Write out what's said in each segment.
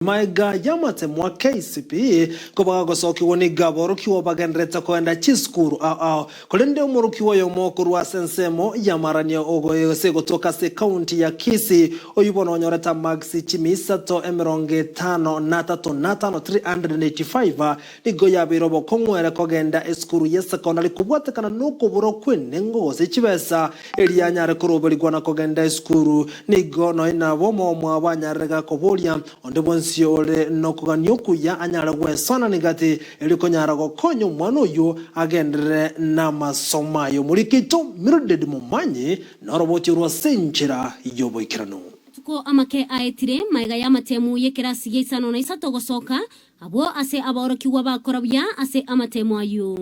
Maega y'amatemo a KCPE koba gagosokigwa nigo aborokigwa bagendererete koenda chisukuru ao ao. Korende omorokigwa oyomo korwa ase ensemo y'amaranio gose gotoka ase ekaunti ya Kisii oyio bono onyorete amarks chimi isato 53 na atano, 385, nigo yabeire obokong'u ere kogenda esukuru y'esekondari kobwatekana nokobura kw'enengo gose chibesa erio anyare koroberigwa na kogenda esukuru. Nigo nonya nabo omwabo anyarire gakoboria Onde bwensi ore nokogania okuya anyare gwesonania gati, erio konyara gokonya omwana oyio agenderere namasomo aye. Omoriki oito Mildred Momanyi noroboti orwo ase enchera y'oboikeranu. Amatuko amake aetire, magega y'amatemu y'ekerasi gia isano na isato gosoka, abwo ase aborokigwa bakora buya ase amatemo ayio.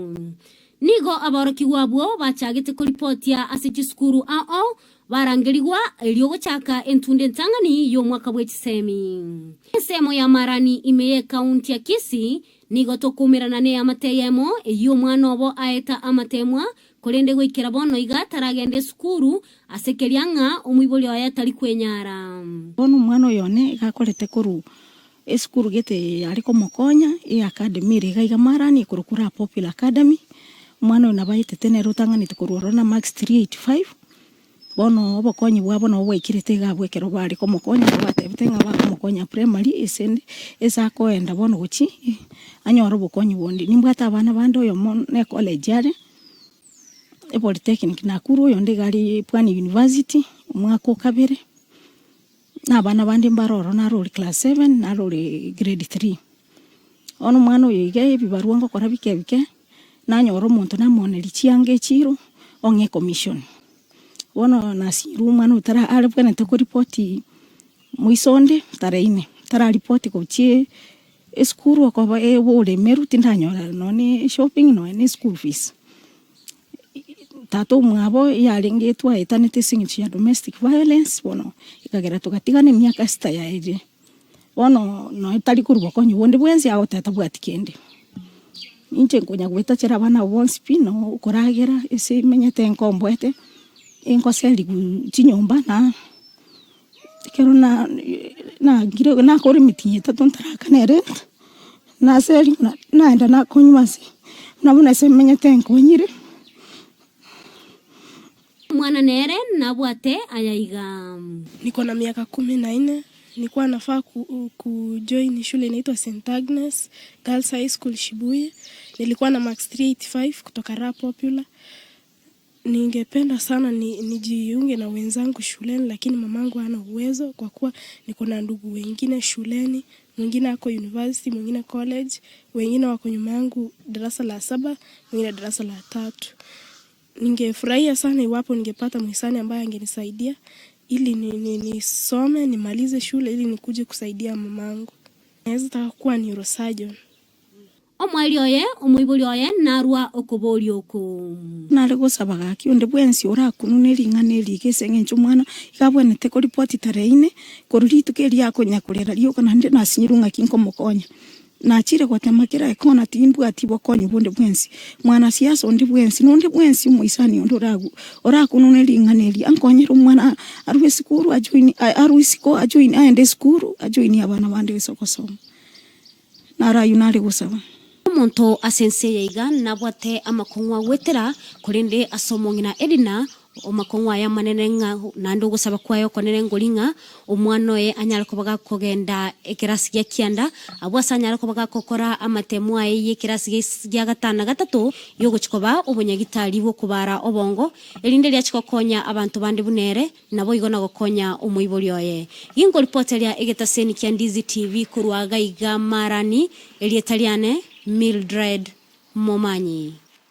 Nigo aborokigwa abwo bachagete koripotia ase chisukuru ao ao, barangerigwa erio gochaka entunda entang'ani y'omwaka bwe chisemi. Ensemo ya Marani ime y'ekaunti ya Kisii nigo tokoumerana neamate eyemo eyio omwana obo aeta amatemwa korende goikera bono iga taragenda esukuru ase keria ng'a omoibori oye tari kwenyara. Bono omwana oyo one iga akorete korwa Esukuru gete eye yare komokonya, e academy ere iga iga Marani ekorokwa Raha Popular Academy, omwana oyo nabo aetete nere otang'anete korwa ororo na marks 385, bono obokonyi bwabo nabo bwaikirete iga abwo ekero bare komokonya nabo batebete ng'a bakomokonya primary ase ende ase akoenda bono gochia anyore obokonyi bonde. Nimbwate abana bande oyomo ne college are, epolytechnic Nakuru, oyonde iga are Pwani University, omwaka o kabere. Na abana bande mbare ororo naro ore class seven, naro ore grade three. Bono omwana oyo iga ebibarua ngokora bike bike, nanyora omonto namoneria chianga echiro, ong'e ecommission. Bono nasinyirwe omwana oyo tara are bwenerete koripoti moiso onde tarehe ine, tararipoti gochia esukuru okoba oboremeru tindanyora nonye eshopping nonye na eschool fees. Tata omwabo yarenge twaetanete ase eng'encho ya domestic violence bono ekagera togatigana emiaka sita yaerire. Bono nonya tari korwa bokonyi bonde bwensi agoteba tabwati kende. Inche nkonya goetachera abana abwo bonsi pi na okoragera ase menyete nkomboete, ingoserigwa chinyomba na ekero na nangire nakora emitinyi etato ntarakana erent, naserigwa naenda nakonywa ase nabo nase menyete nkonyire. Omwana nere nabwate aya iga. Niko na miaka kumi na nne, nilikuwa nafaa ku, kujoin shule inaitwa St Agnes Girls High School Shibuye. Nilikuwa na marks 385 kutoka Raha Popular. Ningependa sana ni, nijiunge na wenzangu shuleni, lakini mamangu hana uwezo kwa kuwa niko na ndugu wengine shuleni, mwingine ako university, mwingine college, wengine wako nyuma yangu darasa la saba, mwingine darasa la tatu. Ningefurahia sana iwapo ningepata mhisani ambaye angenisaidia ili nisome ni, ni nimalize shule ili nikuje kusaidia mamangu. Naweza taka kuwa neurosurgeon. Omoerio oye, omoibori oye, narua okoboria oko. Nare gosaba gaki onde bwensi orakunune ring'ana eri iga ase eng'encho omwana iga abwenerete koripoti tarehe ine, korwa rituko erio akonya korera rioka naende nasinyirwe ng'aki nkomokonya. Nachire gotema kera ekona timbwati bokonyi bonde bwensi, mwanasiasa onde bwensi, na onde bwensi omoisani onde oragu orakunune ring'ana eri ankonyere omwana arwe esukuru ajoini arwe isiko ajoini aende esukuru ajoini abana bande ase ogosoma. Naro ayio nare gosaba. Omonto ase ense eye iga nabwate amakong'u agwetera, korende ase omong'ina Edina amakong'u aye amanene ng'a naende ogosaba kwaye okonene ngori ng'a omwana oye anyare koba gakogenda ekerasi gia kianda, abwo ase anyare koba gakokora amatemo aye y'ekerasi gia gatano na gatato y'ogochia koba obonyagitari bw'okobara obongo, erinde riachie gokonya abanto bande buna ere. Naboigo na gokonya omoibori oye. Ginkoripoteria egetaseni kia Ndizi TV korwa gaiga Marani, erieta riane Mildred Momanyi.